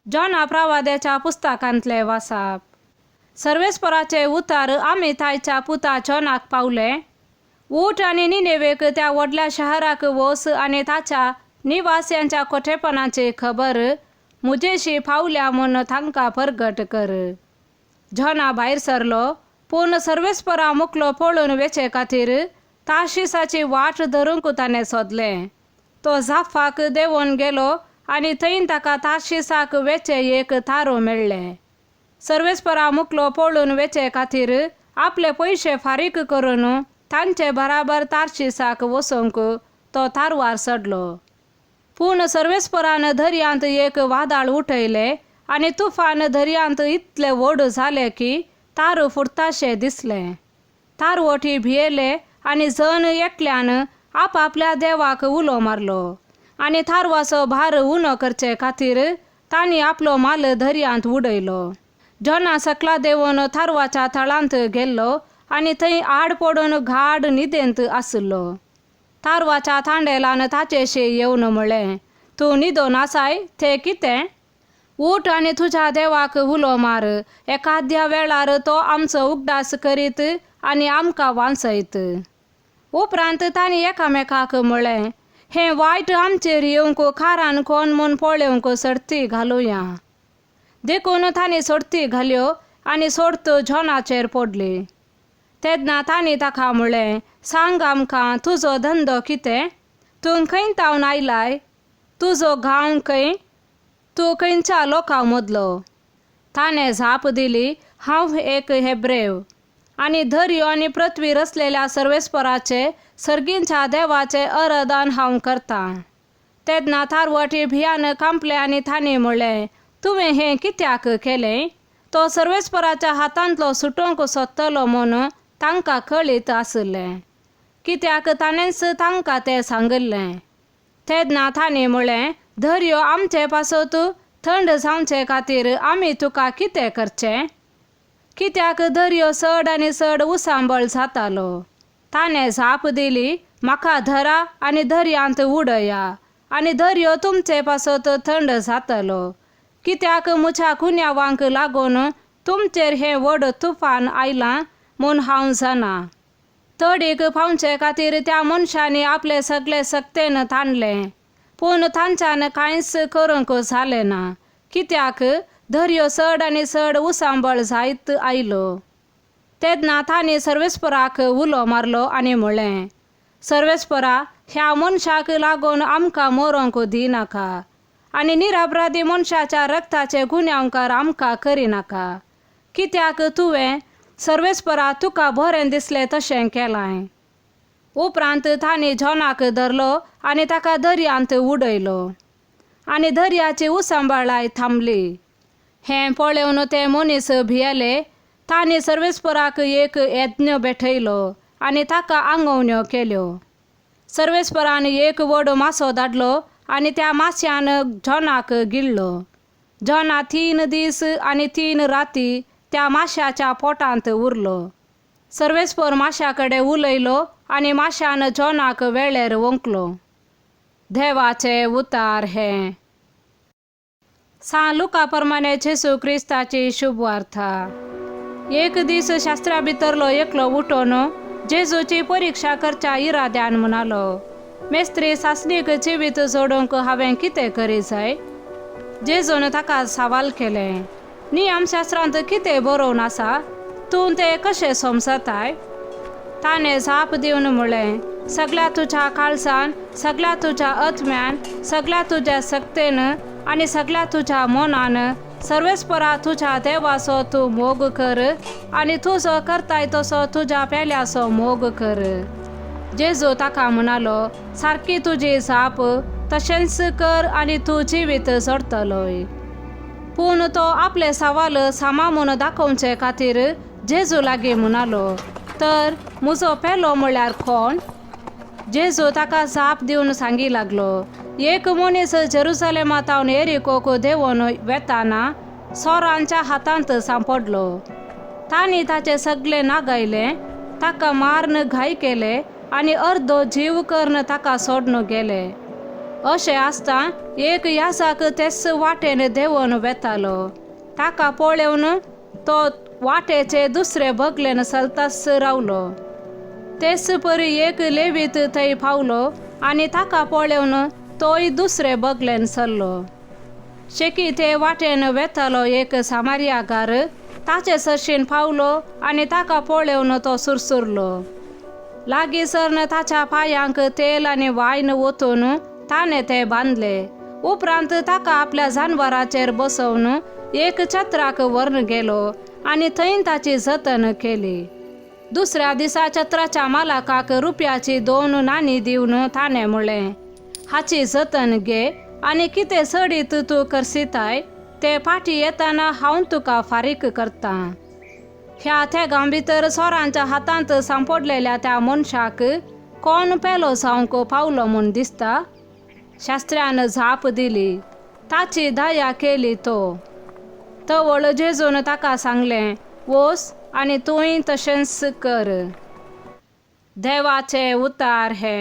जोना प्रवाद्याच्या पुस्तकांतले वासाप. सर्वेस्पराचे उतार आमितायच्या पुता जोनाक पावले. ऊठ आनी निनेवेक त्या व्हडल्या शहराक वस आनी ताच्या निवास्यांच्या कोठेपणाची खबर मुजेशी पावल्या म्हूण तांकां परगट कर. जोना भायर सरलो, पूण सर्वेस्परा मुकलो पळून वेचे खातीर ताशिसाची वाट धरूंक ताणें सोदलें. तो जाफाक देंवोन गेलो आनी थंय ताका ताशिसाक वेचें एक तारो मेळ्ळें. सर्वेस्परा मुकलो पळून वेचे खातीर आपले पयशे फारीक करून तांचे बराबर तार्शिसाक वचूंक तो तारवार चडलो. पूण सर्वेस्परान दर्यांत एक वादळ उठयलें आनी तुफान दर्यांत इतलें व्हड जालें की तारू फुटताशें दिसलें. तारवटी भियेले आनी जण एकल्यान आपआपल्या देवाक उलो मारलो आनी तारवाचो भार उणो करचे खातीर तांणी आपलो माल दर्यांत उडयलो. जोना सकला देंवून तारवाच्या तळांत गेल्लो आनी थंय आड पडून गाड न्हिदेंत आशिल्लो. तारवाच्या तांडेलान ताचेशी येवन म्हळें, तूं न्हिदोन आसाय तें कितें? ऊठ आनी तुज्या देवाक उलो मार, एकाद्या वेळार तो आमचो उगडास करीत आनी आमकां वांचयत. उपरांत तांणी एकामेकाक म्हळें, हें वायट आमचेर येवंक कारान कोण म्हूण पळोवंक सर्ती घालुया. देखून तांणी सोडती घाल्यो आनी सोडत जोनाचेर पडली. तेन्ना तांणी ताका म्हळें, सांग आमकां तुजो धंदो कितें? तूं खंय तावन आयलाय? तुजो गांव खंय? तूं खंयच्या लोकां मदलो? ताणें जाप दिली, हांव एक हेब्रेव आनी दर्यो आनी पृथ्वी रचलेल्या सर्वेस्पराचे सर्गींच्या देवाचें अरदान हांव करतां. तेन्ना तारवटी भियान कांपले आनी तांणी म्हळें, तुवें हें कित्याक केलें? तो सर्वेस्पराच्या हातांतलो सुटोवंक सोदतलो म्हूण तांकां कळीत आशिल्लें, कित्याक ताणेंच तांकां तें सांगिल्लें. तेन्ना तांणी म्हळें, दर्यो आमचे पासत थंड जावचे खातीर आमी तुका कितें करचें? कित्याक दर्यो चड आनी चड उसांबळ जातालो. ताणें जाप दिली, म्हाका धरा आनी दर्यांत उडया आनी दर्यो तुमचे पासत थंड जातलो. कित्याक म्हज्या गुन्यांवांक लागून तुमचेर हें व्हड तुफान आयलां म्हूण हांव जाणा. तडीक पावचे खातीर त्या मनशांनी आपले सगळे सक्तेन ताणलें, पूण तांच्यान कांयच करूंक जालें ना, कित्याक दर्यो चड आनी चड उसांबळ जायत आयलो. तेन्ना तांणी सर्वेस्पराक उलो मारलो आनी म्हळें, सर्वेस्परा, ह्या मनशाक लागून आमकां मरोंक दिनाका आनी निरापराधी मनशाच्या रक्ताचे गुन्यांवकार आमकां करिनाका, कित्याक तुवें सर्वेस्परा तुका बरें दिसलें तशें केलां. उपरांत तांणी जोनाक धरलो आनी ताका दर्यांत उडयलो आनी दर्याची उसांबळाय थांबली. हें पळोवन ते मनीस भियेले. तांणी सर्वेस्पराक एक यज्ञ भेटयलो आनी ताका आंगवण्यो केल्यो. सर्वेस्परान एक व्हड मासो धाडलो आनी त्या माश्यान जोनाक गिळ्ळो. जोना 3 दीस आनी 3 राती त्या माश्याच्या पोटांत उरलो. सर्वेस्पर माश्या कडेन उलयलो आनी माश्यान जोनाक वेळेर वोंकलो. देवाचे उतार हें. सां लुका प्रमाणे जेजू क्रिस्ताची शुभवार्ता. एक दीस शास्त्रा भितरलो एकलो उठोन जेजूची परिक्षा करच्या इराद्यान म्हणालो, मेस्त्री, सासणीक जिवीत जोडूंक हांवें कितें करी जाय? जेजून ताका सवाल केलें, नियमशास्त्रांत कितें बरोवन आसा? तूं तें कशें समजताय? ताणें जाप दिवन म्हळें, सगळ्या तुज्या काळजान, सगळ्या तुज्या आत्म्यान, सगळ्या तुज्या सक्तेन आनी सगळ्या तुज्या मनान सर्वेस्परा तुज्या देवाचो तूं मोग कर आनी तुजो करताय तसो तुज्या पेल्याचो मोग कर. जेजू ताका म्हणालो, सारकी तुजी जाप, तशेंच कर आनी तूं जिवीत जोडतलोय. पूण तो आपले सवाल सामा म्हूण दाखोवचे खातीर जेजू लागीं म्हणालो, तर म्हजो पेलो म्हळ्यार कोण? जेजू ताका जाप दिवन सांगी लागलो, एक मनीस जेरुसलेमा तावन एरिकोक देंवोन वेताना सोरांच्या हातांत सांपडलो. तांणी ताचें सगळें नागायलें, ताका मारून घाय केले आनी अर्दो जीव करून ताका सोडून गेले. अशें आसता एक याजाक तेच वाटेन देंवन वेतालो. ताका पळोवन तो वाटेचे दुसरे बगलेन चलताच रावलो. तेच परी एक लेवीत थंय पावलो आनी ताका पळोवन तोय दुसरे बगलेन सरलो. शेकी ते वाटेन वेतालो एक सामारियागार ताचे सरशीन पावलो आनी ताका पळोवन तो सुरसुरलो. लागीं सरन ताच्या पांयांक तेल आनी वायन ओतून ताणें ते बांदले. उपरांत ताका आपल्या जानवराचेर बसोवन एक छत्राक व्हरून गेलो आनी थंय ताची जतन केली. दुसऱ्या दिसा छत्राच्या मालकाक रुपयाची 2 नाणी दिवन ताणें म्हणलें, हाची जतन घे आनी कितें चडीत तूं करसिताय ते फाटीं येतना हांव तुका फारीक करतां. ह्या तेगां भितर चोरांच्या हातांत सांपडलेल्या त्या मनशाक कोण पेलो जावंक पावलो म्हूण दिसता? शास्त्र्यान जाप दिली, ताची दया केली तो. तवळ जेजून ताका सांगलें, वोस आनी तूंय तशेंच कर. देवाचे उतार हे.